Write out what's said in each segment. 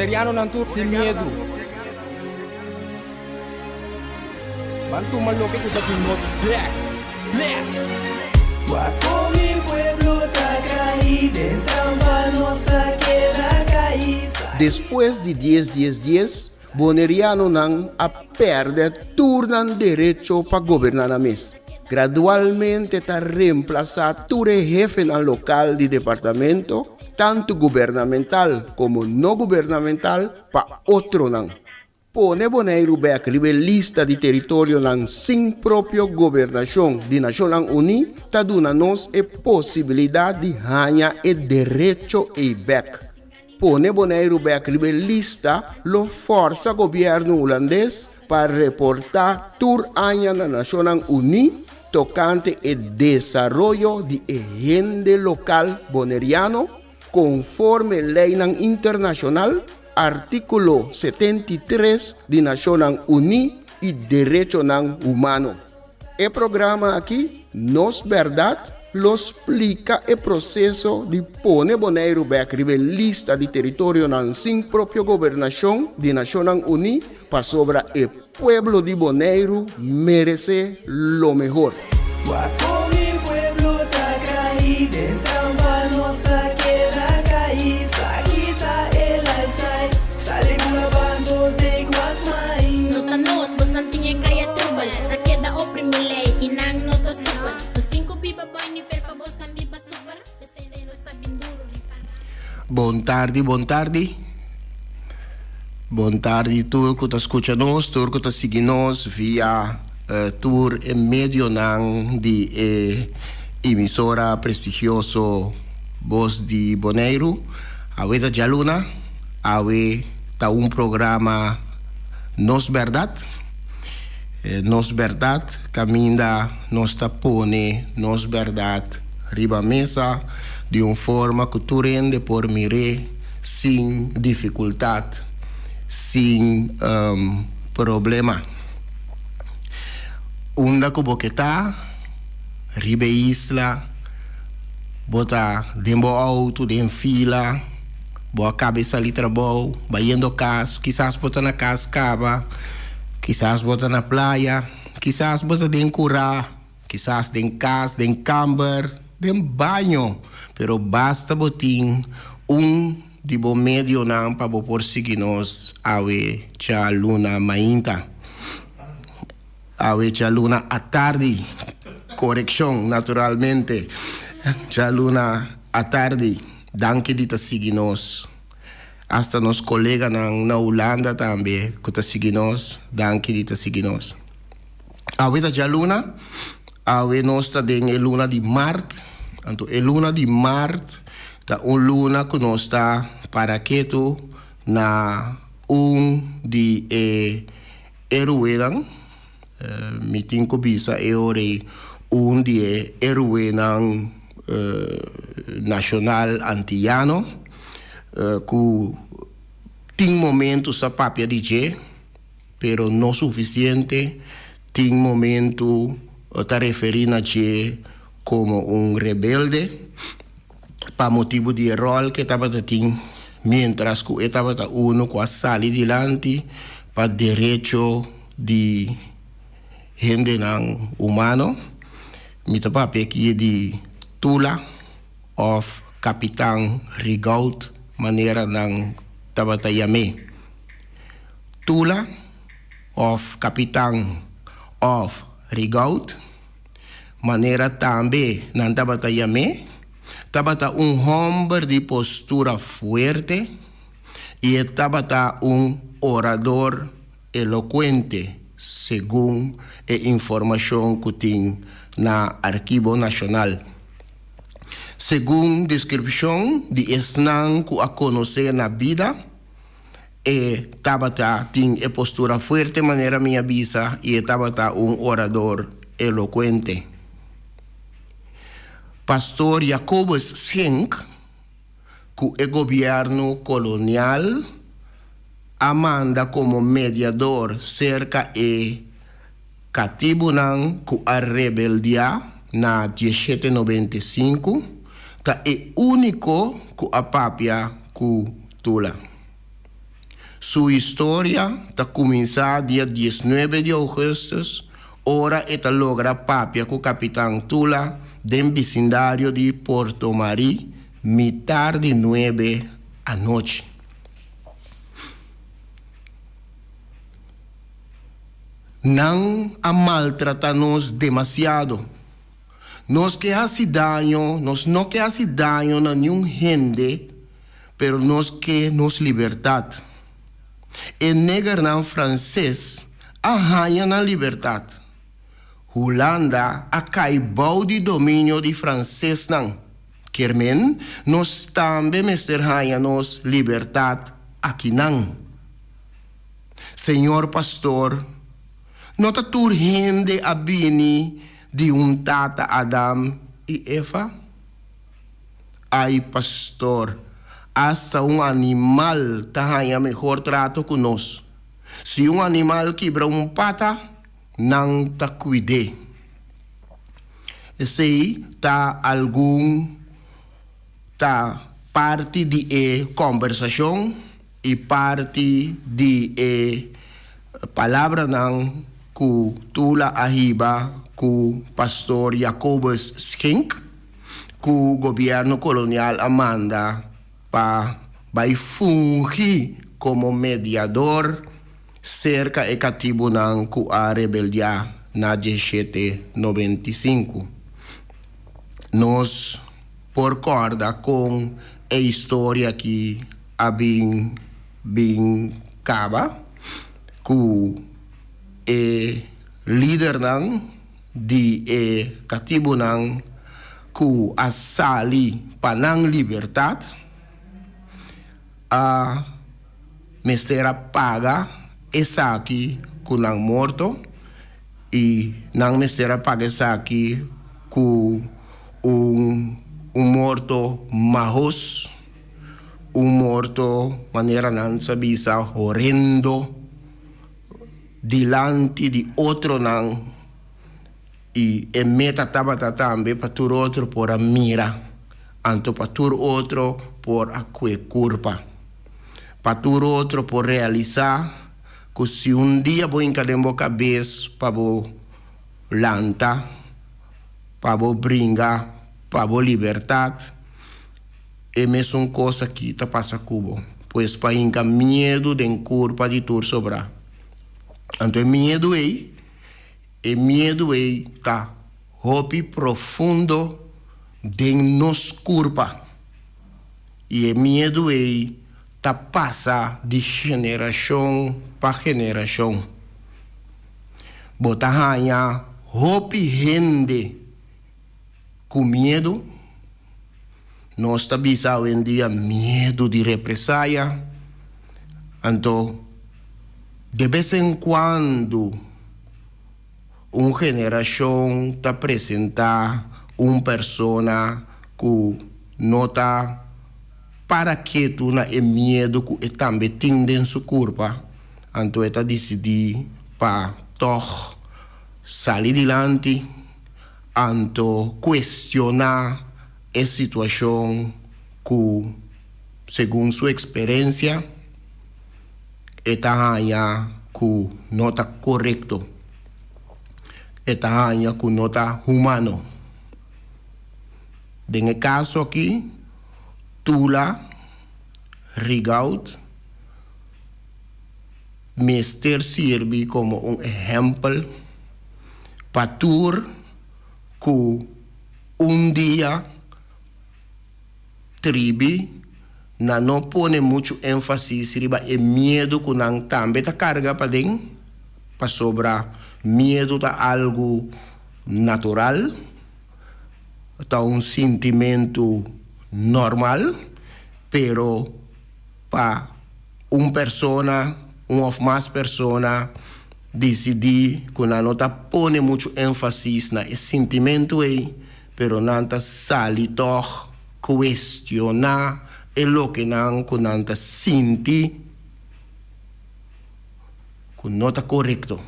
Bonerianonan tur sin miedu. Ban tuma loke ku ta di nos bek. Bless! Wak kon mi pueblo ta kai den trampa nos ta keda kai. Despues di dies dies dies, Bonerianonan a pèrdè tur nan derecho pa goberná nan mes. Gradualmente ta remplasá tur e hefenan lokal di departamento, tantu gubernamental komo no gubernamental, pa otronan. Pone Boneiru bèk riba e lista di teritorionan sin propio gobernashon di Nashonnan Uní ta duna nos e posibilidat di haña e derecho ei bèk. Pone Boneiru bèk riba e lista lo fòrsa gobièrnu hulandes pa reportá tur aña na Nashonnan Uní tokante e desaroyo di e hende lokal boneriano konforme leinan internashonal, artíkulo 73 di Nashonnan Uní i derechonan humano. E programa aki, Nos Bèrdat, lo splika e proseso di pone Boneiru bèk riba e lista di teritorionan sin propio gobernashon di Nashonnan Uní pasobra e pueblo di Boneiru meresé lo mehor. Wak kon mi pueblo ta kai den trampa nos ta keda kai sa kita e lifestyle sali bula bando take what's mine. No ta nos, bosnan tin e kaya trubel Ta keda oprimi lei i nan no ta supel Nos tin ku biba boi nivel pa bosnan biba super P'esei nos ta bin duru ripará. Bon tardi, bon tardi. Bon tardi tur ku ta skucha nos, tur ku ta sigui nos via tur e medionan di e emisora prestigioso Bos di Boneiru. Awe ta djaluna, awe ta un programa Nos Bèrdat. Nos bèrdat kaminda nos ta pone nos bèrdat riba mesa di un forma ku tur hende por mir'é sin difikultat, sin problema. Unda ku bo ke ta riba e isla, bo ta den bo outo, den fila. Bo a kaba e sali trabou, bayendo kas, kisas bo ta na kas kaba, kisas bo ta na playa, kisas bo ta den kurá, kisas den kas, den kamber, den baño, pero basta bo tin un di bo medionan pa bo por sigui nos awe djaluna mainta. Awe djaluna atardi, korekshon naturalmente, djaluna atardi, danki di ta sigui nos, hasta nos koleganan na Hulanda tambe ku ta sigui nos, danki di ta sigui nos. Awe ta djaluna, awe nos ta den e luna di mart, anto e luna di mart ta un luna ku nos ta para ketu na un di e. Héroenan, Mi tin ku bisa e ora ei un di e héroenan nashonal antiyano ku tin momentu sa papia di dje, pero no sufisiente, tin momentu ta referí na dje komo un rebelde pa motibu di e ròl ku e tabata tin miéntras ku e tabata unu ku a sali dilanti pa derecho di hendenan humano. Mi ta papia aki di Tula òf Kapitan Rigaud manera nan tabata yam'é. Tula òf Kapitan òf Rigaud manera tambe nan tabata yam'é, tabata un hòmber di postura fuerte i e tabata un orador elokuente, segun e informashon ku tin na Archivo Nashonal. Segun deskripshon di esnan ku a konos'é na bida, E tabata tin e postura fuerte manera mi a bisa i e tabata un orador elokuente. Pastor Jacobus Schenk ku e gobièrnu kolonial a manda komo mediador serka e katibunan ku a rebeldiá na dieshete 95, ta e úniko ku a papia ku Tula. Su historia ta kuminsá dia diesnuebe di ougùstùs ora e ta logra papia ku kapitan Tula den bisindario di Porto Marie mitar di nuebe anochi. Nan a maltratá nos demasiado. Nos ke hasi daño, nos no ke hasi daño na niun hende, pero nos ke nos libertat. E negernan franses a haña nan libertat. Hulanda a kai bou di dominio di fransesnan. Kier men, nos tambe mester haña nos libertat akinan. Señor Pastor, no ta tur hende a bini di un tata Adam i Eva? Ai Pastor, asta un animal ta haña mehor trato ku nos. Si un animal kibra un pata, nan ta kuid'é. Esei ta algun ta parti di e kòmbersashon i parti di e palabranan ku Tula a hiba ku Pastor Jacobus Schenk ku gobièrnu kolonial a manda pa bai fungi komo mediador serka e katibunan ku a rebeldiá na diesshete 95. Nos por kòrda kon e historia aki a bin bin kaba ku e lidernan di e katibunan ku a sali pa nan libertat a mester a paga esaki ku nan morto i nan mester a paga esaki ku un un morto mahos, un morto manera nan sa bisa horendo dilanti di otronan i e meta tabata tambe pa tur otro por a mira, anto pa tur otro por a kue kurpa, pa tur otro por realisá ku si un dia bo hinka den bo kabes pa bo lanta, pa bo bringa pa bo libertat, e mesun kos aki ta pasa ku bo. Pues pa hinka miedu den kurpa di tur sobrá. Anto e miedu ei, e miedu ei ta hopi profundo den nos kurpa. I e miedu ei ta pasa di generashon pa generashon. Bo ta haña hopi hende ku miedu. Nos ta bisa awendia miedu di represaya. Anto de bes en kuando un generashon ta presentá un persona ku no ta para ketu na e miedu ku e tambe tin den su kurpa, anto e ta disidí pa tòg sali dilanti, anto kuestioná e situashon ku segun su eksperensia e ta haña ku no ta korekto, e ta haña ku no ta humano. Den e kaso aki, Tula Rigaud mester sirbi komo un ehèmpel pa tur ku un dia tribi na no pone muchu énfasis riba e miedu ku nan tambe ta karga paden, pasobra miedu ta algu natural, ta un sintimentu normal, pero pa un persona, un òf mas persona disidí ku nan no ta pone muchu énfasis na e sintimentu ei, pero nan ta sali tòg kuestioná e lokenan ku nan ta sinti ku no ta korekto.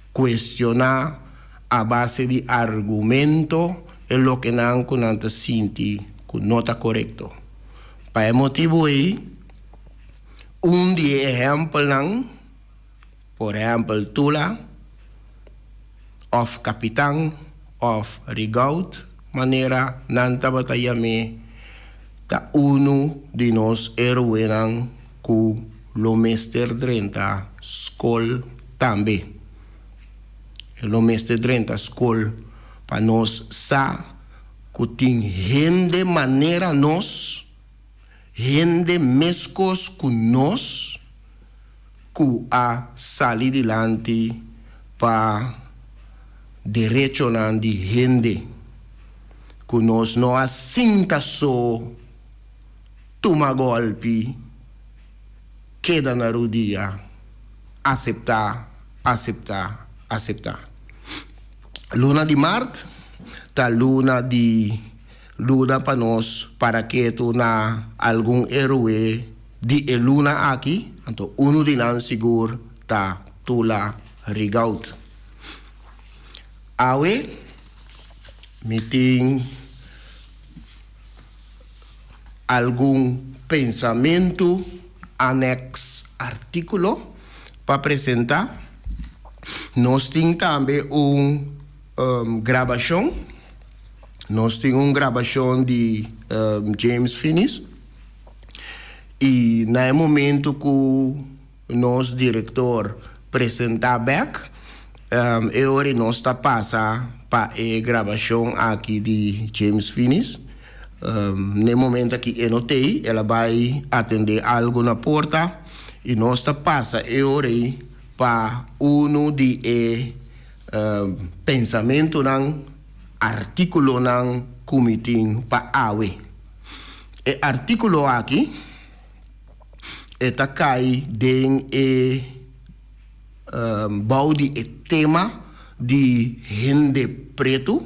Kuestioná a base di argumento e lokenan ku nan ta sinti ku no ta korekto. Pa e motibu ei, Un di e ehèmpelnan, por ehèmpel Tula òf Kapitan òf Rigaud manera nan tabata yam'é, ta unu di nos héroenan ku lo mester drenta skol tambe. E lo mester drenta skol pa nos sa ku tin hende manera nos. Hende meskos ku nos ku a sali dilanti pa derechonan di hende, ku nos no a sinta so tuma gòlpi, keda na rudia, aseptá, aseptá, aseptá. Luna di mart ta luna di. Luna pa nos para ketu na algun eroe di e luna aki, anto unu di nan sigur ta Tula Rigaud. Awe mi tin algun pensamentu aneks artikulo pa presenta. Nos tin tambe un grabashon. Nos tin un grabashon di James Finis i na e momento ku nos direktor presentá bèk, e ora nos ta pasa pa e grabashon aki di James Finis. Na e momento aki e no t'ei, el a bai atendé algu na porta i nos ta pasa e ora ei pa unu di e Pensamentunan, artíkulonan ku mi tin pa awe. E artíkulo aki e ta kai den e bou di e tema di hende pretu,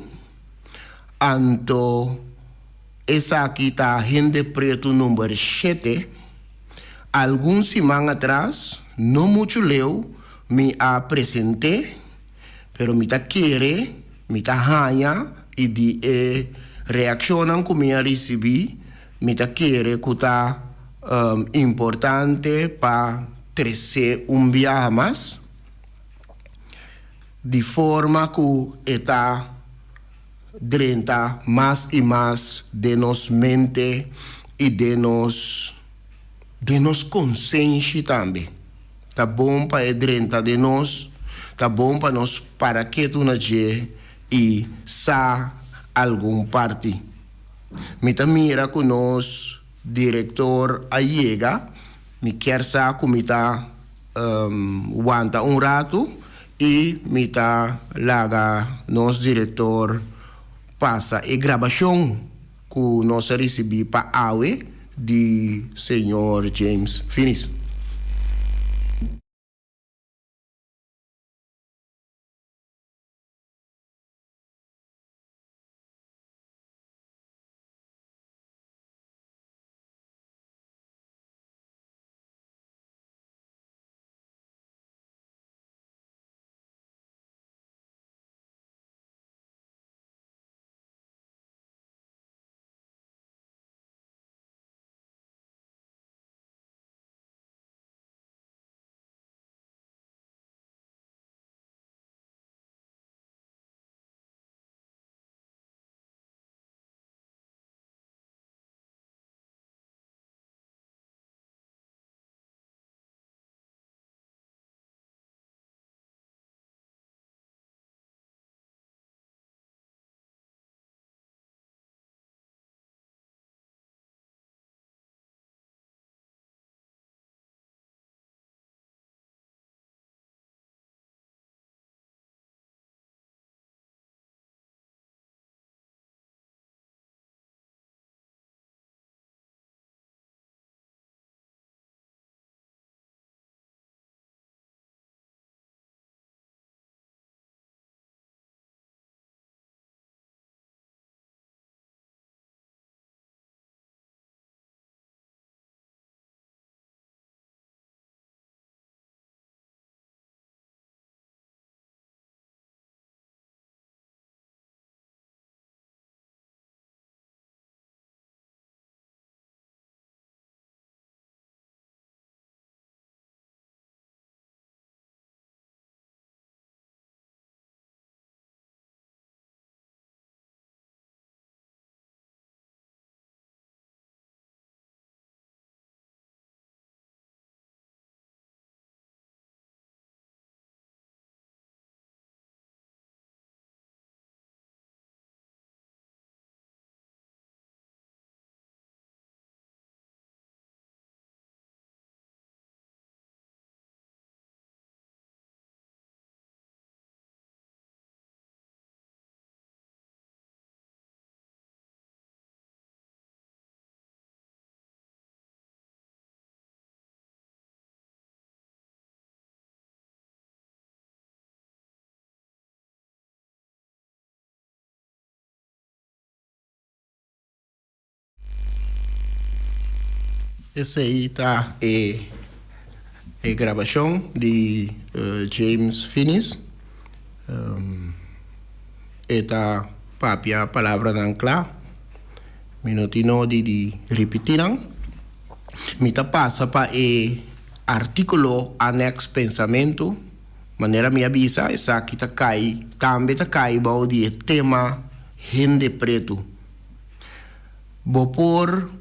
anto esaki ta hende pretu number shete. Algun siman atras, no muchu leu, Mi a present'é, pero mi ta kere, mi ta haña i di e reakshonnan ku mi a risibí, mi ta kere ku ta importante pa tres'é un biaha mas, di forma ku e ta drenta mas i mas den nos mente i den nos den nos konsenshi tambe. Ta bon pa e drenta den nos, ta bon pa nos para ketu na dje i sa algun parti. Mi ta mira ku nos direktor a yega, mi kier sa ku mi ta wanta un ratu i mi ta laga nos direktor pasa e grabashon ku nos a risibí pa awe di señor James Finis. Esei ta e e grabashon di James Finies. E ta papia palabranan kla. Mi no tin nodi di ripití nan. Mi ta pasa pa e artíkulo Annex Pensamentu. Manera mi a bisa, esaki ta kai tambe ta kai bou di e tema Hende Pretu. Bo por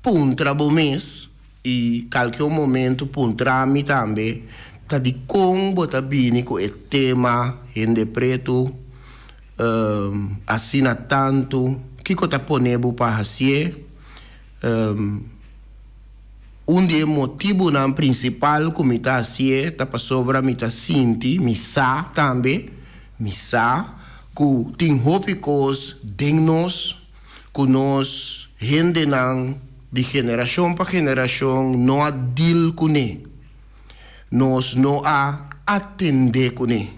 puntra bo mes i kalke un momento puntra mi tambe ta dikon bo ta bini ku e tema Hende Pretu asina tantu, kiko ta pone bo pa hasié? Un di e motibunan prinsipal ku mi ta hasié ta pasobra mi ta sinti, mi sa tambe, mi sa ku tin hopi kos den nos ku nos hendenan di generashon pa generashon no a dil kuné, nos no a atendé kuné.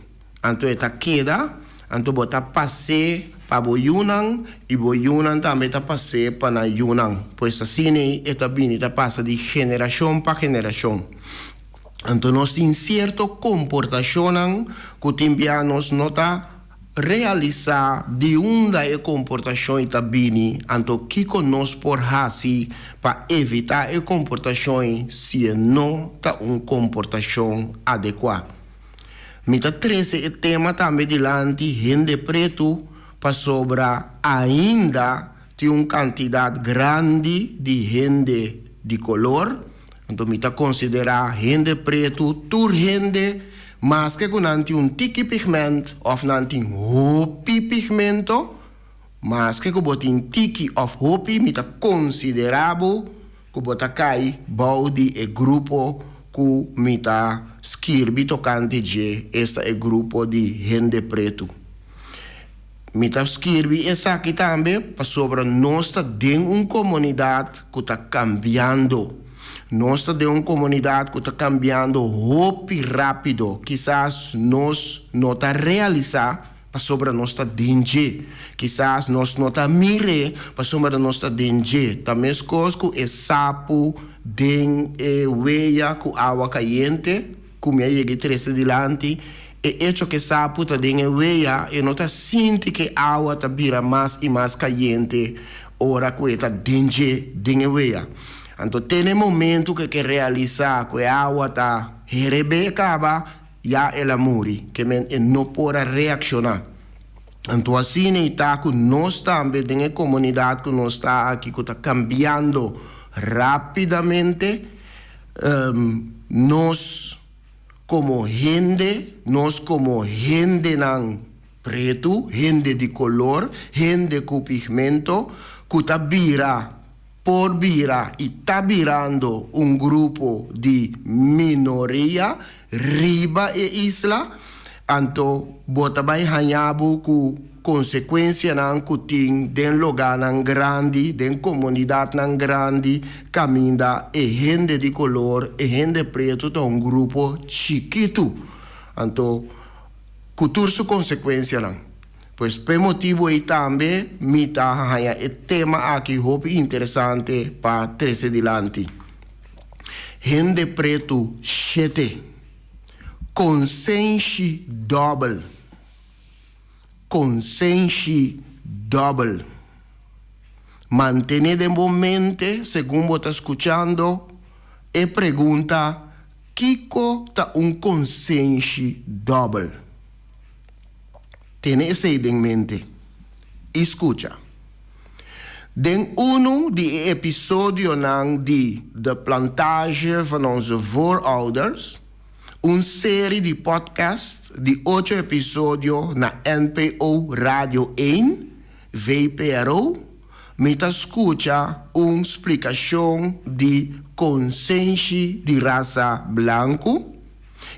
Anto e ta keda, anto bo ta pas'é pa bo yunan i bo yunan tambe ta pas'é pa nan yunan. Pues asina ei e ta bini ta pasa di generashon pa generashon. Anto nos tin sierto komportashonnan ku tin bia nos no ta realisá di unda e komportashon ei ta bini, anto kiko nos por hasi pa evitá e komportashon ei si e no ta un komportashon adekuá. Mi ta trese e tema tambe dilanti hende pretu pasobra ainda tin un kantidat grandi di hende di kolor, anto mi ta konsiderá hende pretu tur hende maske ku nan tin un tiki pigment òf nan tin hopi pigmento, maske ku bo tin tiki òf hopi mi ta konsiderá bo Ku bo ta kai bou di e grupo ku mi ta skirbi tokante dje, esta e grupo di hende pretu. Mi ta skirbi esaki tambe pasobra nos ta den un komunidat ku ta kambiando. Nos ta den un komunidat ku ta kambiando hopi rápido. Kisas nos no ta realisá Pasobra nos ta den dje. Kisas nos no ta mir'é pasobra nos ta den dje. Ta meskos ku e sapu den e weya ku awa kayente ku mi a yega i trese dilanti. E echo ku e sapu ta den e weya, e no ta sinti ku e awa ta bira mas i mas kayente ora ku e ta den dje, den e weya. Anto te na e momentu ku e ke realisá ku e awa ta herebé kaba, Ya el a muri, ke men e no por a reakshoná. Anto asina i ta ku nos tambe den e komunidat ku nos ta aki ku ta kambiando rápidamente, nos komo hende, nos komo hendenan pretu, hende di kolor, hende ku pigmento, ku ta bira por bira i ta birando un grupo di minoria riba e isla, anto bo ta bai haña bo ku konsekuensianan ku tin den logánan grandi, den komunidatnan grandi kaminda e hende di kolor, e hende pretu ta un grupo chikitu, anto ku tur su konsekuensianan. Pues p'e motibu ei tambe mi ta haña e tema aki hopi interesante pa trese dilanti. Hende pretu shete. Konsenshi dòbel. Konsenshi dòbel. Mantené den bo mente segun bo ta skuchando e pregunta Kiko ta un konsenshi dòbel? Tene esei den mente i skucha. Den unu di e episodionan di De Plantage van Onze Voorouders, un seri di podcast di ocho episodio na NPO Radio één, VPRO, mi ta skucha un splikashon di konsenshi di rasa blanku,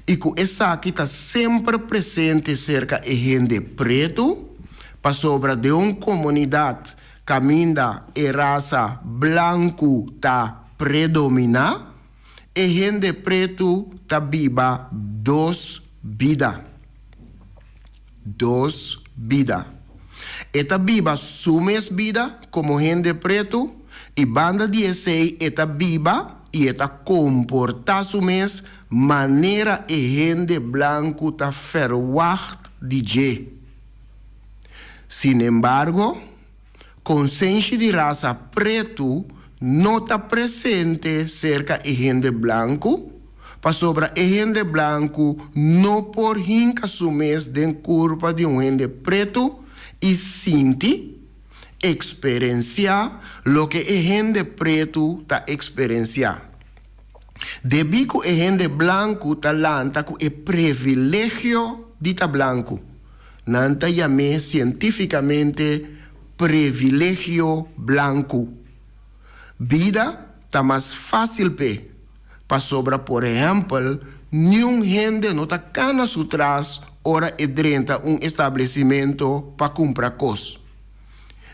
i ku esaki ta semper presente serka e hende pretu, pasobra den un komunidat kaminda e rasa blanku ta predominá, e hende pretu ta biba dos bida. Dos bida. E ta biba su mes bida komo hende pretu. i banda di esei e ta biba i e ta komportá su mes manera e hende blanku ta ferwagt di dje. Sinembargo, konsenshi di rasa pretu no ta presente serka e hende blanku, pasobra e hende blanku no por hinka su mes den kurpa di un hende pretu i sinti, eksperensiá, loke e hende pretu ta eksperensiá. Debí ku e hende blanku ta lanta ku e previlegio di ta blanku, nan ta yam'é sientífikamente previlegio blanku. Bida ta mas fásil p'e, pasobra por ehèmpel niun hende no ta kana su tras ora e drenta un establesimentu pa kumpra kos.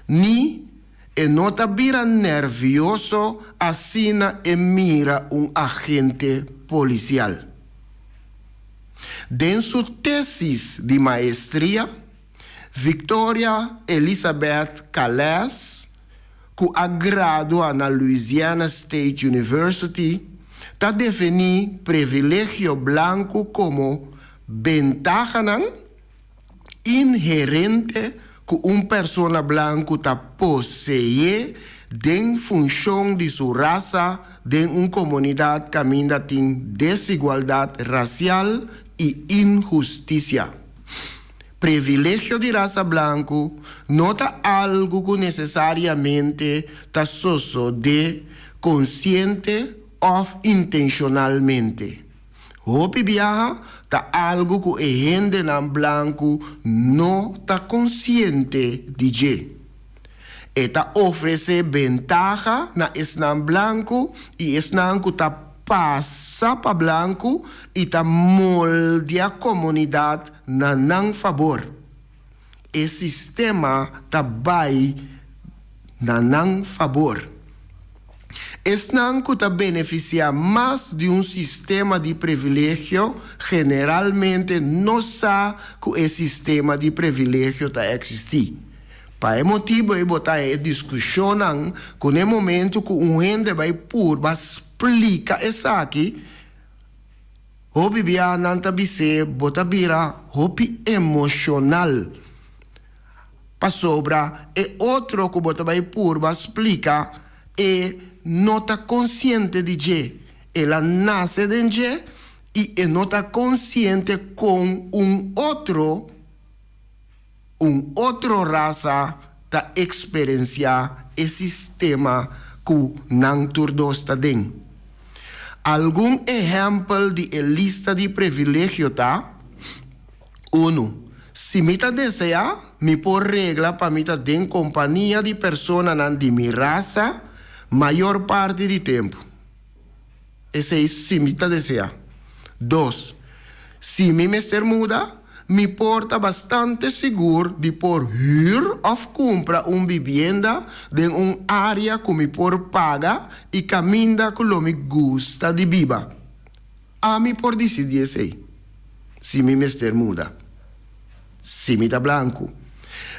Ni e no ta bira nèrvioso asina e mira un agente polisial. Den su tesis di maestria, Victoria Elizabeth Calais, ku a gradua na Louisiana State University, ta definí privilegio blanku komo bentahanan inherente ku un persona blanku ta poseé den funshon di su rasa den un komunidat kaminda tin desigualdat rasial i inhustisia. Privilegio di rasa blanku no ta algu ku nesesariamente ta sosodé konsiente òf intenshonalmente. Hopi biaha ta algu ku e hendenan blanku no ta konsiente di dje. E ta ofresé bentaha na esnan blanku i esnan ku ta pasa pa blanku i ta moldia komunidat na nan fabor. E sistema ta bai na nan fabor. Esnan ku ta benefisiá mas di un sistema di privilegio generalmente no sa ku e sistema di privilegio ta eksistí. Pa e motibu ei bo ta e diskushonnan ku n'e momentu ku un hende bai purba splika esaki, hopi bia nan ta bis'é bo ta bira hopi emoshonal pasobra e otro ku bo ta bai purba splika e no ta konsiente di dje, el a nase den dje i e no ta konsiente kon un otro. Un otro rasa ta eksperensiá e sistema ku nan tur dos ta den. Algun ehèmpel di e lista di privilegio ta, Unu, Si mi ta deseá, mi por regla pa mi ta den kompania di personanan di mi rasa mayor parti di tempu. Esei si mi ta deseá. Dos, Si mi mester muda, mi por ta bastante sigur di por hür òf kumpra un bibienda den un área ku mi por paga i kaminda ku lo mi gusta di biba. Ami por disidí esei, si mi mester muda. Si mi ta blanku,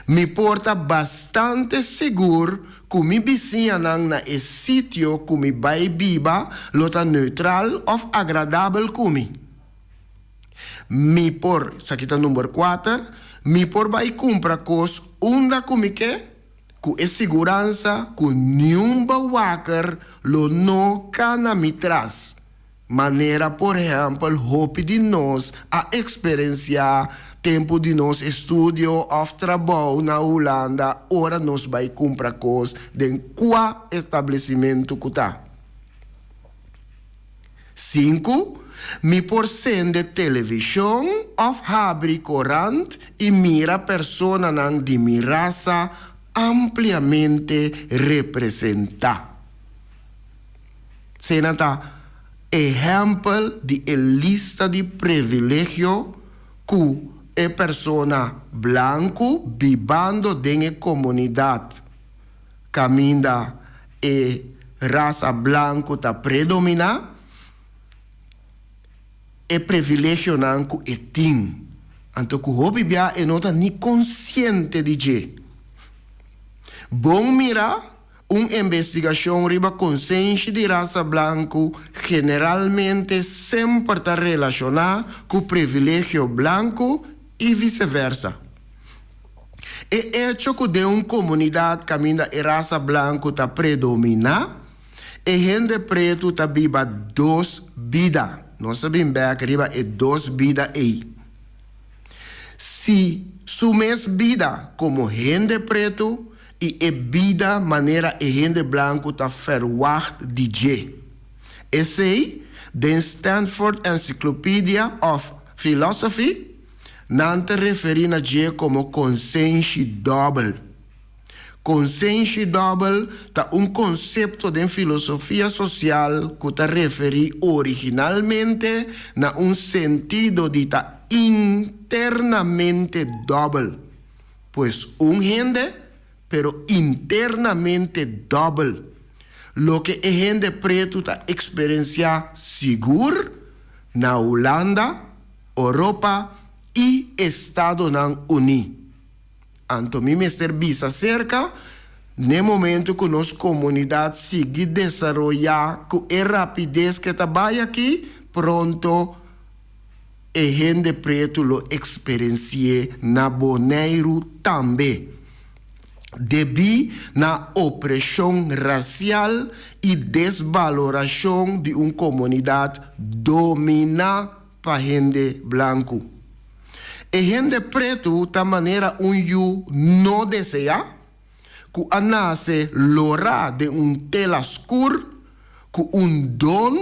mi por ta bastante sigur ku mi bisiñanan na e sitio ku mi bai biba lo ta neutral òf agradabel ku mi. Mi por, esaki ta number kuater, mi por bai kumpra kos unda ku mi ke, ku e siguransa ku niun bewaker lo no kana mi tras. Manera por ehèmpel hopi di nos a eksperensiá tempu di nos estudio òf trabou na Hulanda ora nos bai kumpra kos den kua establesimentu ku ta. Sinku, Mi por sende televishon òf habri korant i mira personanan di mi rasa ampliamente representá. Sena ta ehèmpel di e lista di privilegio ku e persona blanku bibando den e komunidat kaminda e rasa blanku ta predominá, e privilegionan ku e tin, anto ku hopi bia e no ta ni konsiente di dje. Bon mirá. Un investigashon riba konsenshi di rasa blanku generalmente semper ta relashoná ku privilegio blanku i viseversa. E echo ku den un komunidat kaminda e rasa blanku ta predominá, e hende pretu ta biba dos bida. Nos ta bin bèk riba e dos bida ei. Si su mes bida komo hende pretu i e bida manera e hende blanku ta ferwagt di dje. Esei, den Stanford Encyclopedia of Philosophy, nan ta referí na dje komo konsenshi dòbel. Konsenshi dòbel ta un konsepto den filosofia sosial ku ta referí originalmente na un sentido di ta internamente dòbel. Pues un hende, pero internamente dòbel. Loke e hende pretu ta eksperensiá sigur na Hulanda, Oropa i Estadonan Uní. Anto mi mester bisa serka, n'e momento ku nos komunidat sigui desaroyá ku e rapides ke ta bai aki, pronto e hende pretu lo eksperensi'é na Boneiru tambe, debí na opreshon rasial i desbalorashon di un komunidat dominá pa hende blanku. E hende pretu ta manera un yu no deseá ku a nase lorá den un tela skur ku un don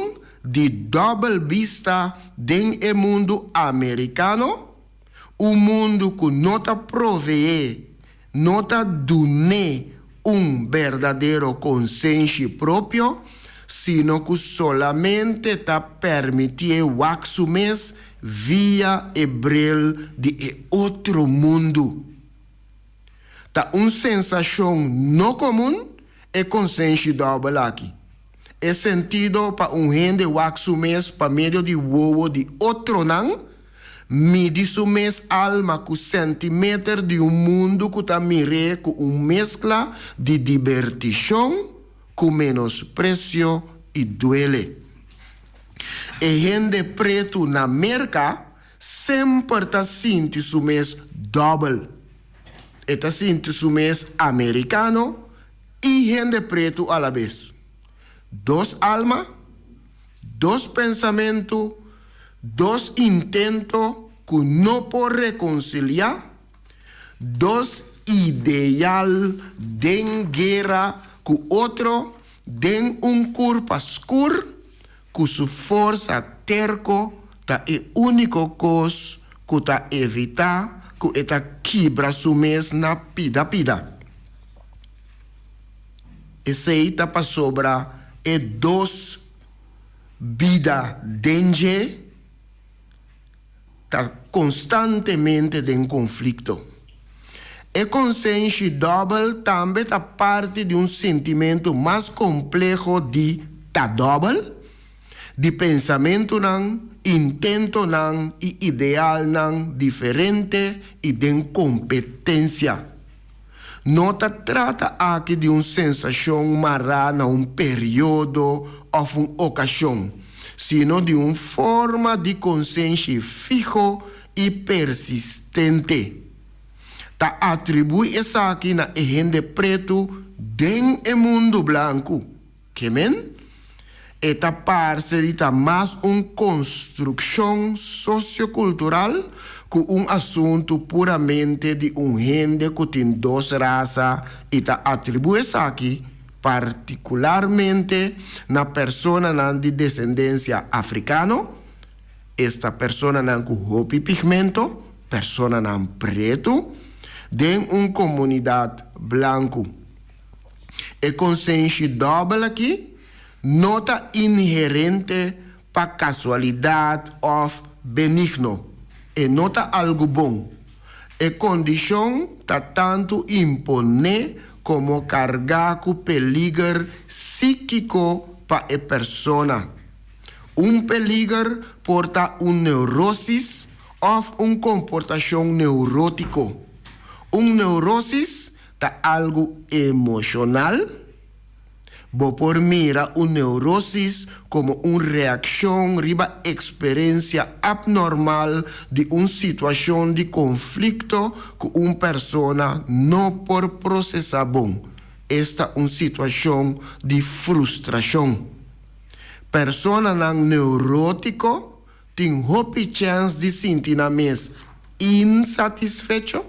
di dòbel bista den e mundu amerikano, un mundu ku no ta proveé, no ta dun'é un berdadero konsenshi propio, sino ku solamente ta permitié wak su mes via e bril di e otro mundu. Ta un sensashon no komun e konsenshi dòbel aki. E sentido pa un hende wak su mes pa medio di wowo di otronan, midi su mes alma ku sentimeter di un mundu ku ta mir'é ku un meskla di dibertishon ku menospresio i duele. E hende pretu na Merka semper ta sinti su mes dòbel. E ta sinti su mes amerikano i hende pretu alabes. Dos alma, dos pensamentu, dos intento ku no por rekonsiliá, dos ideal den guera ku otro den un kurpa skur ku su forsa terko ta e úniko kos ku ta evitá ku e ta kibra su mes na pida pida. Esei ta pasobra e dos bida den dje ta konstantemente den konflikto. E konsenshi dòbel tambe ta parti di un sintimentu mas kompleho di ta dòbel, di pensamentunan, intentonan i idealnan diferente i den kompetensia. No ta trata aki di un sensashon mará na un periodo òf un okashon, sino di un forma di konsenshi fiho i persistente. Ta atribuí esaki na e hende pretu den e mundu blanku. Ke men? E ta parse di ta mas un konstrukshon sosiokultural ku un asuntu puramente di un hende ku tin dos rasa i ta atribuí esaki partikularmente na personanan di desendensia afrikano, esta personanan ku hopi pigmento, personanan pretu, den un komunidat blanku. E konsenshi dòbel akí no ta inherente pa kasualidat òf benigno, e no ta algu bon. E kondishon ta tantu imponé komo kargá ku peliger síkiko pa e persona. Un peliger por ta un neurósis òf un komportashon neurótiko. Un neurósis Ta algu emoshonal? Bo por mira un neurosis komo un reakshon riba eksperensia apnormal di un situashon di konflikto ku un persona no por prosesá bon, esta un situashon di frustrashon. Personanan neurótiko tin hopi chèns di sinti nan mes insatisfecho,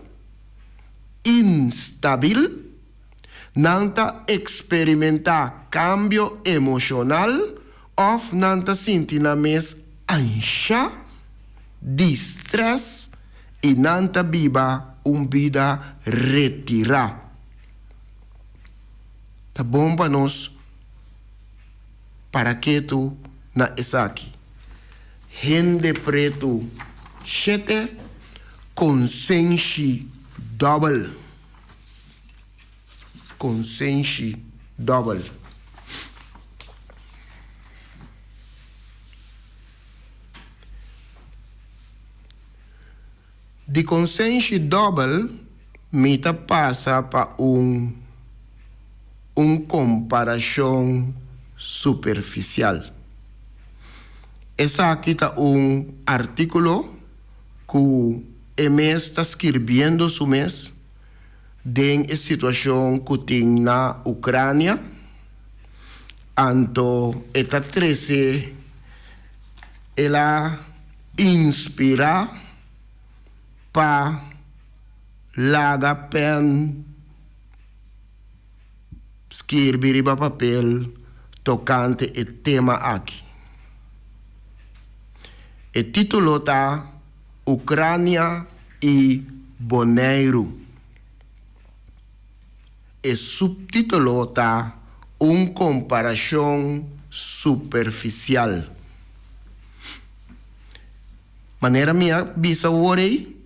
instabil, nan ta eksperimentá kambio emoshonal òf nan ta sinti nan mes anshá, di strès i nan ta biba un bida retirá. Ta bon pa nos para ketu na esaki. Hende pretu shete konsenshi dòbel. Konsenshi dòbel. Di konsenshi dòbel mi ta pasa pa un un komparashon superfisial. Esaki ta un artíkulo ku e mes ta skirbiendo su mes den e situashon ku tin na Ukrania, anto e ta trese el a inspirá pa laga pèn skirbi riba papel tokante e tema aki. E título ta Ukrania i Boneiru. E subtítulo ta Un komparashon superfisial. Manera mi a bisa awor ei,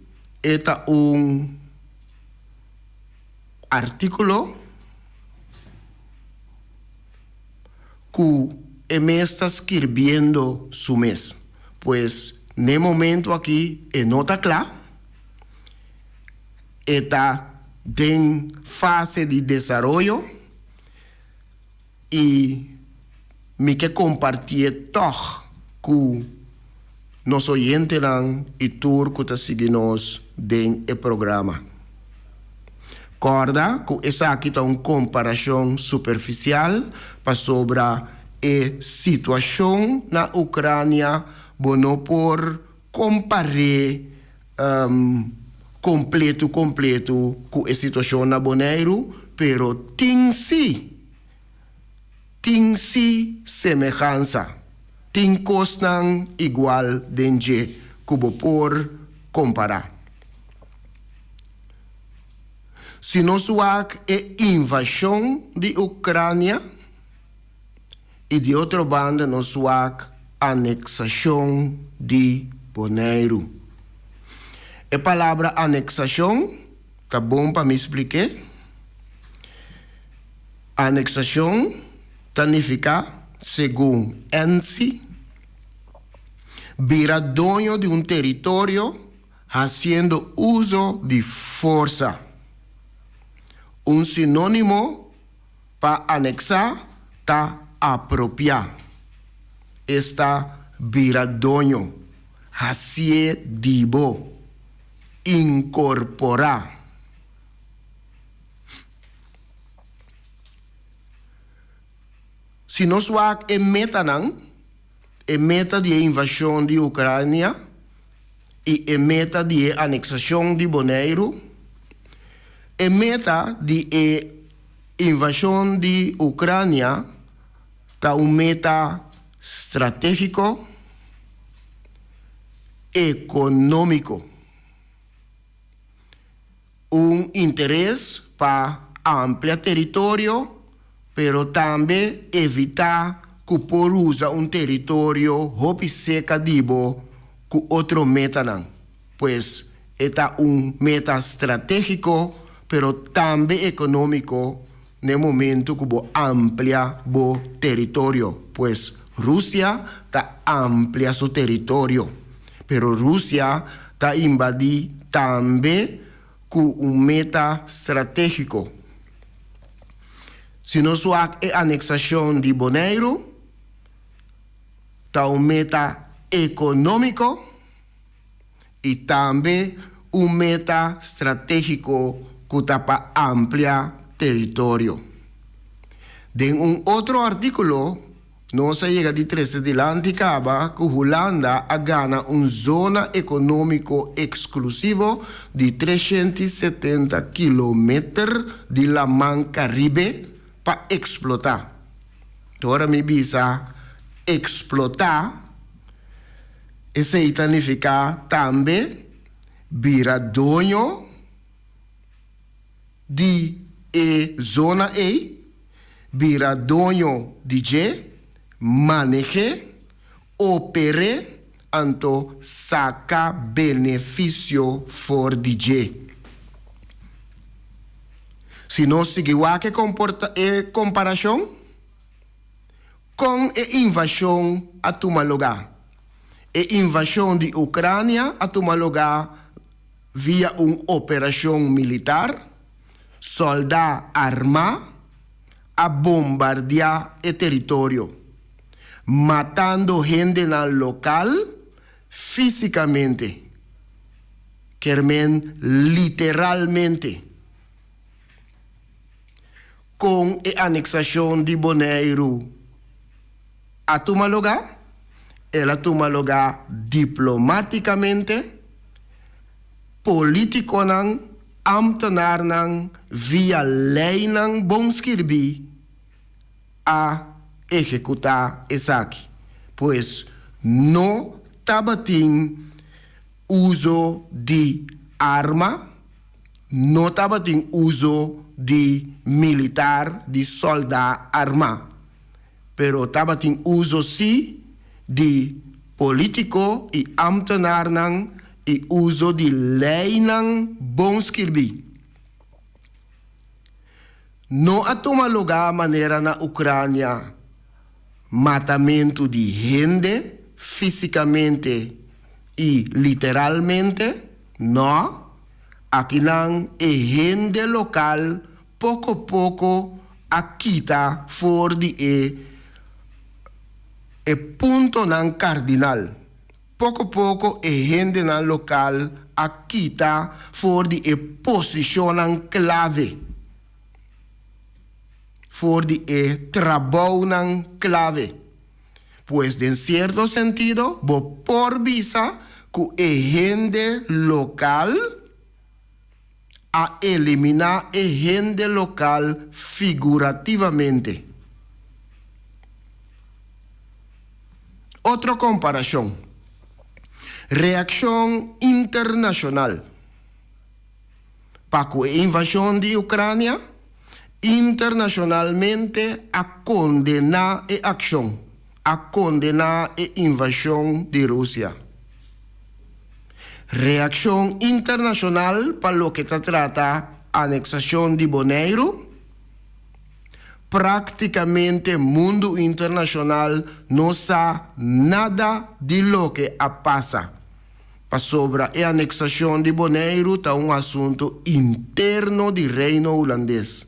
e ta un artíkulo ku e mes ta skirbiendo su mes. Pues n'e momento aki e no ta kla. E ta den fase di desaroyo i mi ke kompartié tòg ku nos oyentenan i tur ku ta sigui nos den e programa. Kòrda ku esaki ta un komparashon superfisial pasobra e situashon na Ukrania bo no por kompar'é kompletu kompletu ku e situashon na Boneiru, pero tin si, tin si semehansa, tin kosnan igual den dje ku bo por kompará. Si nos wak e invashon di Ukrania i di otro banda nos wak aneksashon di Boneiru. E palabra aneksashon ta bon pa mi splik'é. Aneksashon ta nifiká, segun Ensi, bira doño di un teritorio hasiendo uso di forsa. Un sinónimo pa aneksá ta apropiá, esta bira doño, hasié di bo, inkorporá. Si nos wak e metanan, e meta di e invashon di Ukrania i e meta di e aneksashon di Boneiru, e meta di e invashon di Ukrania ta un meta stratégiko, ekonómiko. Un interes pa amplia teritorio, pero tambe evitá ku por usa un teritorio hopi seka di bo ku otro metanan. Pues e ta un meta stratégiko, pero tambe ekonómiko n'e momentu ku bo amplia bo teritorio. Pues Rusia ta amplia su teritorio, pero Rusia ta imbadí tambe ku un meta stratégiko. Si. Si nos wak e aneksashon di Boneiru, ta un meta ekonómiko i tambe un meta stratégiko ku ta pa amplia teritorio. Den un otro artíkulo nos a yega di trese dilanti kaba ku Hulanda a gana un zona ekonómiko eksklusivo di 370 kilometer di Laman Karibe pa eksplotá. Ora mi bisa eksplotá, esei ta nifiká tambe bira doño di e zona ei, bira doño di dje, maneh'é, oper'é, anto saka benefisio for di dje. Si nos sigui wak e e komparashon, kon e invashon a tuma lugá? E invashon di Ukrania a tuma lugá via un operashon militar, sòldá armá a bombardiá e teritorio, matando hendenan lokal físikamente, kier men literalmente. Kon e aneksashon di Boneiru a tuma lugá? El a tuma lugá diplomátikamente, polítikonan, ámtenarnan via leinan bon skirbí a ehekutá esaki. Pues no tabatin uso di arma. No tabatin uso di militar, di sòldá armá, pero tabatin uso sí di polítiko i ámtenarnan i uso di leinan bon skirbí. No a tuma lugá manera na Ukrania matamentu di hende físikamente i literalmente, nò. Akinan e hende lokal poko poko a kita for di e e puntonan kardinal. Poko poko e hendenan lokal a kita for di e posishonnan klave, for di e trabounan klave. Pues den sierto sentido bo por bisa ku e hende lokal a eliminá e hende lokal figurativamente. Otro komparashon, Reakshon internashonal. Pa ku e invashon di Ukrania, internashonalmente a kondená e akshon, a kondená e invashon di Rusia. Reakshon internashonal pa loke ta trata aneksashon di Boneiru, Práktikamente mundu internashonal no sa nada di loke a pasa. Pasobra e aneksashon di Boneiru ta un asuntu interno di Reino Hulandes.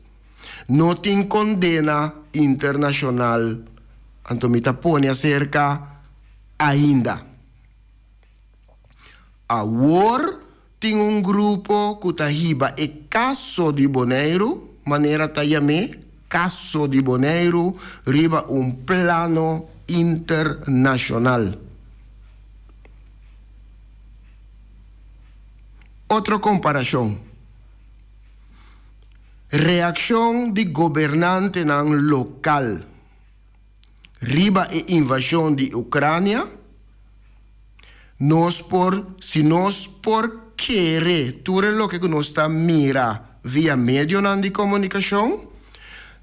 No tin kondena internashonal, anto mi ta pone aserka ainda. Awor tin un grupo ku ta hiba e kaso di Boneiru, manera ta yam'é, kaso di Boneiru, riba un plano internashonal. Otro komparashon, Reakshon di gobernantenan lokal riba e invashon di Ukrania, nos por, si nos por kere tur e loke ku nos ta mira via medionan di komunikashon,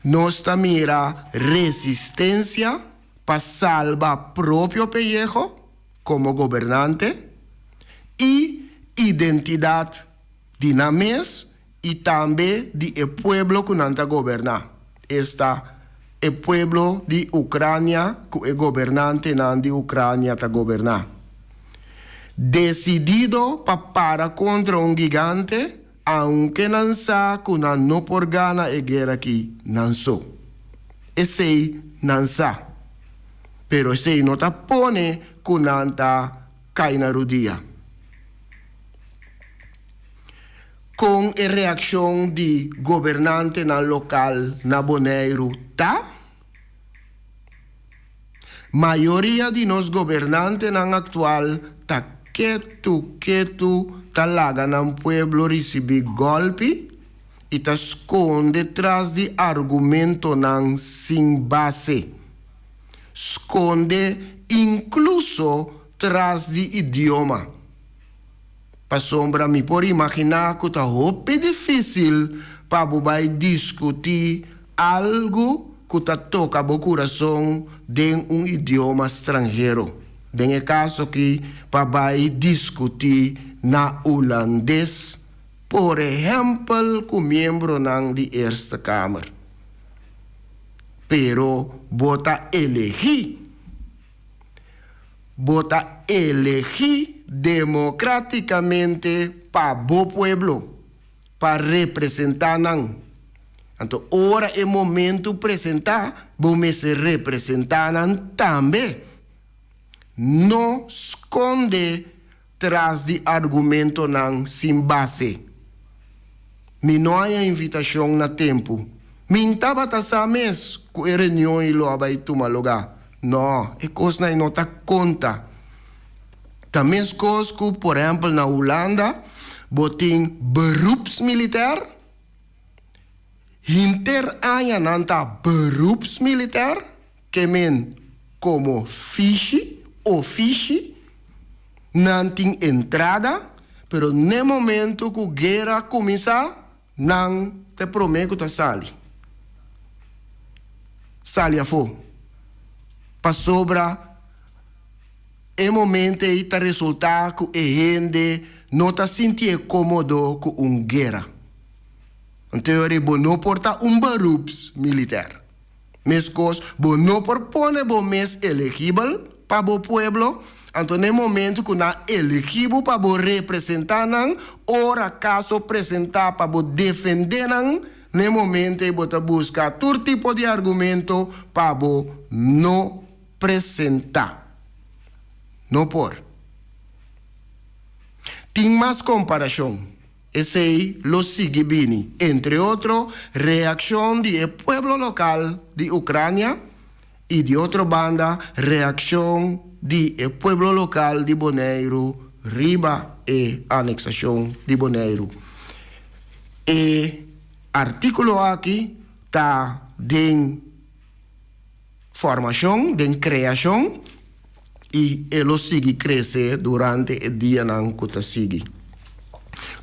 nos ta mira resistensia pa salba propio peyeho komo gobernante i identidat di nan mes i tambe di e pueblo ku nan ta goberná, esta, e pueblo di Ukrania ku e gobernantenan di Ukrania ta goberná. Desidido pa para kontra un gigante, aunke nan sa ku nan no por gana e guera akí nan so. Esei nan sa. Pero esei no ta pone ku nan ta kai na rudia. Kon e reakshon di gobernantenan lokal na Boneiru ta? Mayoria di nos gobernantenan aktual ta ketu ketu ta laga nan pueblo risibí gòlpi i ta skonde tras di argumentonan sin base. Skonde inkluso tras di idioma. Pasobra mi por imaginá ku ta hopi difísil pa bo bai diskutí algu ku ta toka bo kurason den un idioma stranhero, den e kaso akí pa bai diskutí na ulandes, por ehèmpel ku miembronan di Eerste Kamer. Pero bo ta elegí. Bo ta elegí democráticamente pa bo pueblo, pa representá nan. Anto ora e momento presentá, bo mester representá nan tambe. No skonde tras di argumentonan sin base. Mi no haña invitashon na tempu. Mi n tabata sa mes ku e reunion ei lo a bai tuma lugá. No, e kosnan ei no ta konta. Ta meskos ku, por ehèmpel, na Hulanda bo tin beroepsmilitair. Hinter aña nan ta beroepsmilitair, ke men komo fishi, ofishi, nan tin entrada, pero n'e momento ku guera kuminsá, nan ta e promé ku ta sali, sali afó, pasobra e momento ei ta resultá ku e hende no ta sintié kómodo ku un guera. Anto e bo no por ta un beroepsmilitair. Meskos, bo no por pone bo mes elegibel pa bo pueblo, anto na e momento ku nan elegi bo pa bo representá nan, ora kaso presentá pa bo defendé nan, na e momento ei bo ta buska tur tipo di argumento pa bo no presentá. No por. Tin mas komparashon. Esei lo sigui bini, entre otro, reakshon di e pueblo lokal di Ukrania i di otro banda reakshon di e pueblo lokal di Boneiru riba e aneksashon di Boneiru. E artíkulo aki ta den formashon, den kreashon i e lo sigui krese durante e dianan ku ta sigui.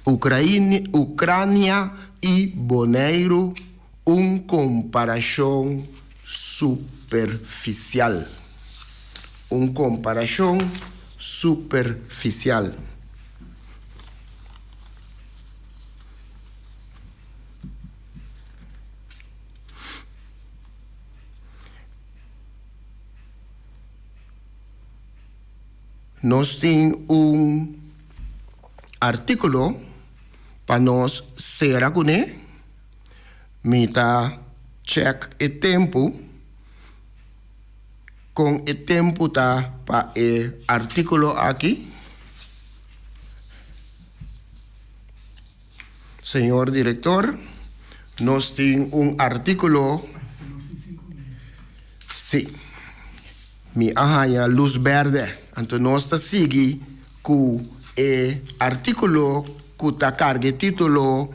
Ukrania i Boneiru un komparashon superfisial. Un komparashon superfisial. Nos tin un artíkulo pa nos sera kuné. Mi ta chèk e tempu, kon e tempu ta pa e artíkulo aki. Señor Director, nos tin un artículo. Sí. Mi a haña luz berde. Anto nos ta sigui cu e artículo cu ta carga e título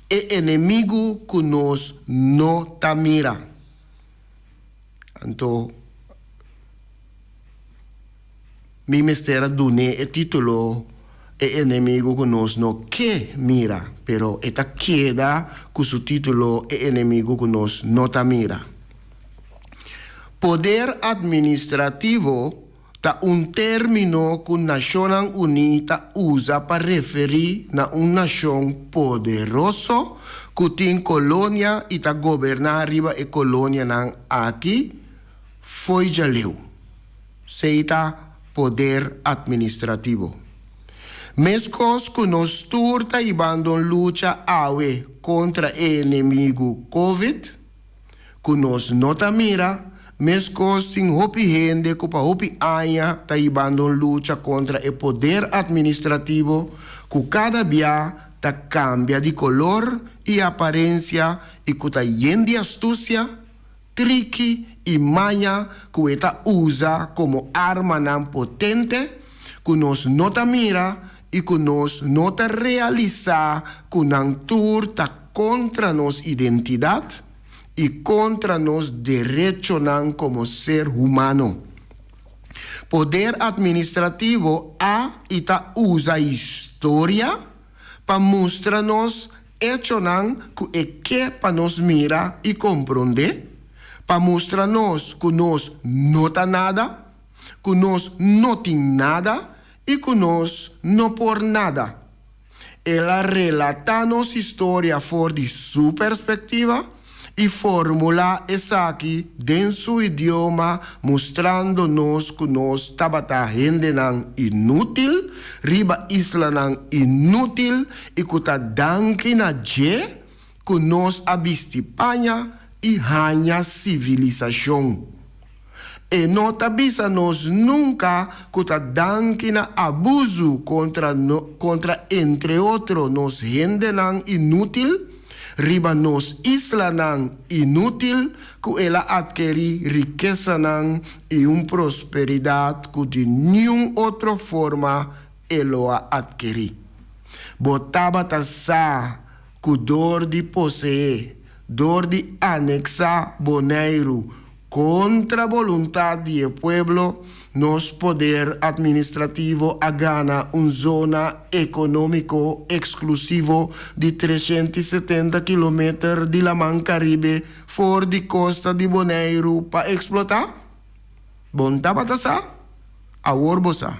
E enemigo cu nos no ta mira. Anto Mi mester a dun'é e título E enemigo ku nos no ke mira, pero e ta keda ku su título E enemigo ku nos no ta mira. Poder administrativo ta un término ku Nashonnan Uní ta usa pa referí na un nashon poderoso ku tin kolonia i ta goberná riba e kolonianan aki fo'i djaleu. Sei ta poder administrativo. Meskos ku nos tur ta hibando un lucha awe kontra e enemigu Covid, ku nos no ta mira, meskos tin hopi hende ku pa hopi aña ta hibando un lucha kontra e poder atministrativo ku kada bia ta kambia di kolor i aparensia i ku ta yen di astusia, triki i maña ku e ta usa komo armanan potente ku nos no ta mira i ku nos no ta realisá ku nan tur ta kontra nos identidat i kontra nos derechonan komo ser humano. Poder atministrativo a i ta usa historia pa mustra nos echonan ku e ke pa nos mira i komprondé, pa mustra nos ku nos no ta nada, ku nos no tin nada i ku nos no por nada. El a relatá nos historia for di su perspektiva i formulá esaki den su idioma mustrando nos ku nos tabata hendenan inútil riba islanan inútil i ku ta danki na dje ku nos a bisti paña i haña sivilisashon. E no ta bisa nos nunka ku ta danki na abusu kontra kontra entre otro nos hendenan inútil riba nos islanan inútil ku el a atkerí rikesanan i un prosperidat ku di niun otro forma e lo a atkerí. Bo tabata sa ku dor di poseé, dor di aneksá Boneiru kontra boluntat di e pueblo, nos poder atministrativo a gana un zona ekonómiko eksklusivo di 370 kilometer di Laman Karibe for di kosta di Boneiru pa eksplotá? Bo n tabata sa? Awor bo sa.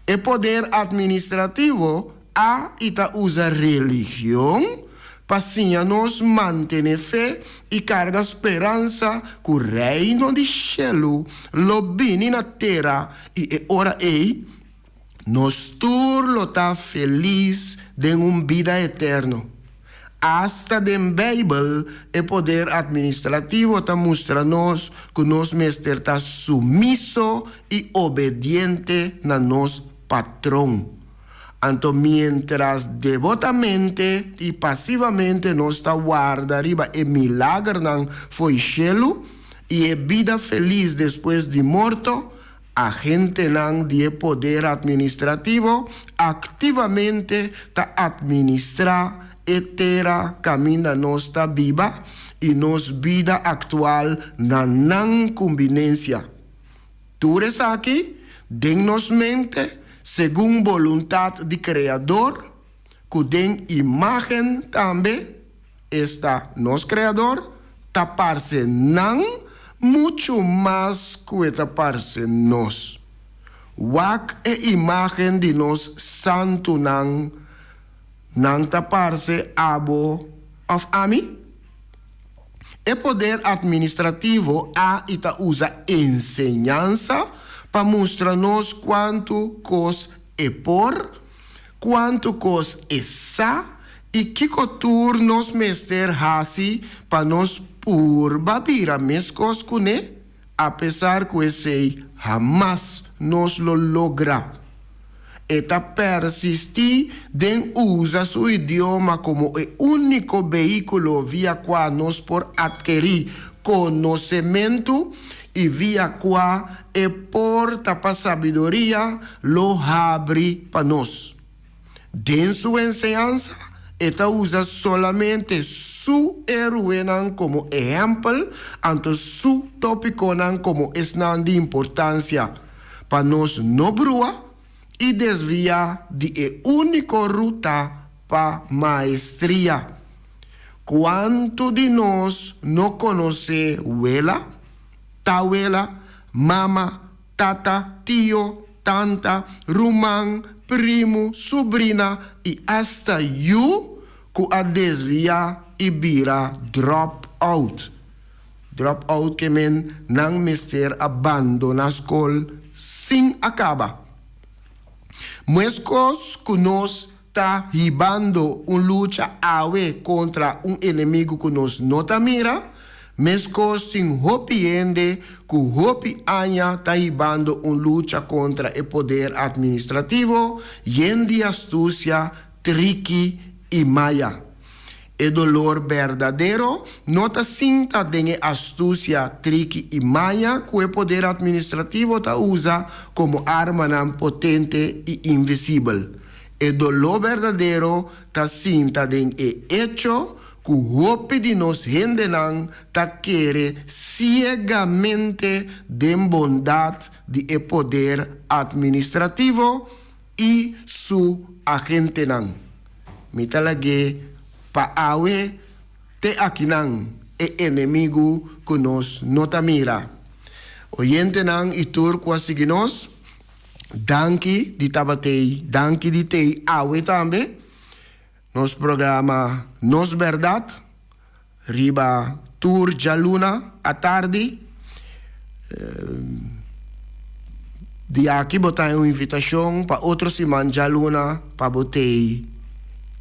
E poder atministrativo a i ta usa religion pa siña nos mantené fe i karga speransa ku Reino di shelu lo bini na tera i e ora ei nos tur lo ta felis den un bida eterno. Asta den Beibel e poder atministrativo ta mustra nos ku nos mester ta sumiso i obediente na nos patron. Anto miéntras debotamente i pasivamente nos ta warda riba e milagernan fo'i shelu i e bida felis despues di morto, agentenan di e poder atministrativo aktivamente ta atministrá e tera kaminda nos ta biba i nos bida aktual na nan kumbinensia. Tur esaki den nos mente segun boluntat di Kreador, ku den imágen tambe, esta nos Kreador, ta parse nan muchu mas ku e ta parse nos. Wak e imágen di nos santunan, nan ta parse abo òf ami? E poder atministrativo a i ta usa enseñansa pa mustra nos kuantu kos e por, kuantu kos e sa i kiko tur nos mester hasi pa nos purba bira meskos kuné, apesar ku esei hamas nos lo logra. E ta persistí den usa su idioma komo e úniko behíkulo via kua nos por atkerí konosementu i via kua e porta pa sabiduria lo habri pa nos. Den su enseñansa, e ta usa solamente su héroenan komo ehèmpel, anto su tópikonan komo esnan di importansia, pa nos no brua i desviá di e úniko ruta pa maestria. Kuantu di nos no konosé wela, tawela, mama, tata, tio, tanta, ruman, primu, subrina i asta yu ku a desviá i bira drop out. Drop out ke men nan mester a bandoná skol sin a kaba. Meskos ku nos ta hibando un lucha awe kontra un enemigu ku nos no ta mira. Meskos tin hopi hende ku hopi aña ta hibando un lucha kontra e poder atministrativo yen di astusia, triki i maya. E dolor berdadero no ta sinta den e astusia, triki i maña ku e poder atministrativo ta usa komo armanan potente i invisibel. E doló berdadero ta sinta den e echo ku hopi di nos hendenan ta kere siegamente den bondat di e poder atministrativo i su agentenan. Mi ta lag'é pa awe te akinan e enemigu ku nos no ta mira. Oyentenan i tur ku a sigui nos, danki di tabat'ei, danki di t'ei awe tambe. Nos programa Nos Bèrdat riba tur djaluna atardi. Di aki bo ta un invitashon pa otro siman djaluna pa bo tei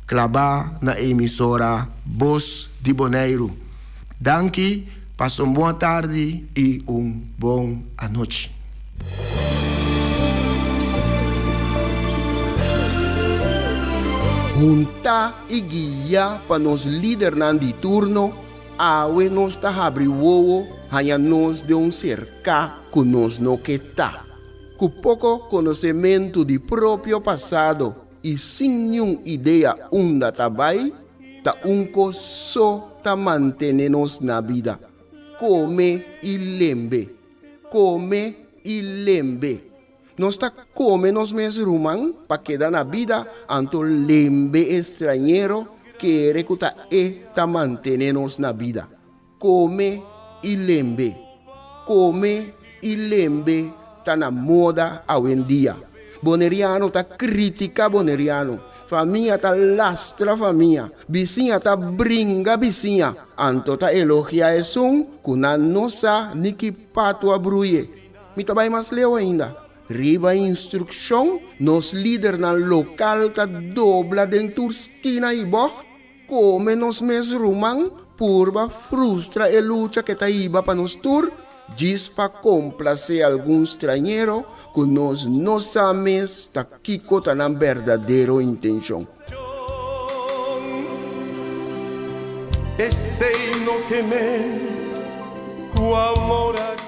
klabá na e emisora Bos di Boneiru. Danki, pasa un bon atardi i un bon anochi. Huntá i guiá pa nos lidernan di turno, awe nos ta habri wowo haña nos den un serká ku nos no ke ta. Ku poko konosementu di propio pasado i sin niun idea unda ta bai, ta un kos so ta mantené nos na bida, kome i lembe. Kome i lembe. Nos ta kome nos mes ruman pa keda na bida, anto lembe e strañero kere ku ta e ta mantené nos na bida. Kome i lembe. Kome i lembe ta na moda awendia. Boneriano ta kritika boneriano, famia ta lastra famia, bisiña ta bringa bisiña, anto ta elogia esun ku nan no sa ni ki patu a bruye. Mi ta bai mas leu ainda. Riba instrukshon, nos lidernan lokal ta dobla den tur skina i bògt, Kome nos mes ruman purba frustra e lucha ke ta hiba pa nos tur, djis pa komplasé algun strañero ku nos no sa mes ta kiko ta nan berdadero intenshon. Esei no ke men ku amor a.